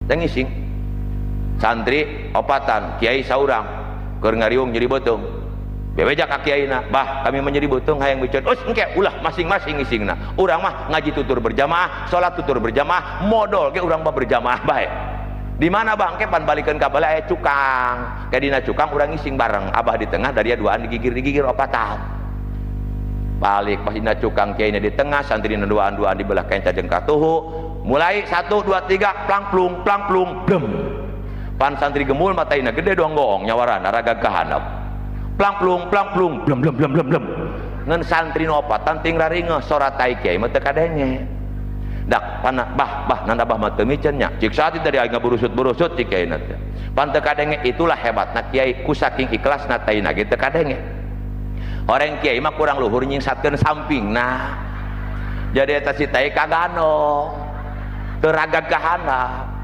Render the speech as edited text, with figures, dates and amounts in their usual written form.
Teh ngising santri opatan, kiai saurang keur ngariung nyeri beuteung. Bebeja ka kiaina, "Bah, kami mah nyeri beuteung, hayang miceun." "Us engke ulah, masing-masing ngisingna. Urang mah ngaji tutur berjamaah, salat tutur berjamaah, modol ge urang mah berjamaah bae." Di mana, Bang? Ke pan balikeun ka bala aya cukang. Ke dina cukang urang ngising bareng. Abah di tengah, dari duaan digigir-digigir opatan. Balik pas dina cukang, kiaina di tengah, santri duaan-duaan di belah kenca jeung katuhu. Mulai 1 2 3, plang plung plang plung blem. Pan santri gemul, mataina gede, doang goong nyawaran ragag ka handap. Plang plung plang plung blem blem blem blem blem. Ngan santri nu opatan ting raringeuh, sora tai kiai mah teu kadenge. Dak pana, "Bah, bah, nanda bah mah teu miceun nya." Cik saat tadi aing ngaburusut-burusut, cik kiai teh. Pan teu kadenge. Itulah hebatna kiai, ku saking ikhlasna taina ge teu kadenge. Orang kiai mah kurang luhur nyingsatkeun sampingna. Jadi eta si tai kagano. Teu ragag ka handap.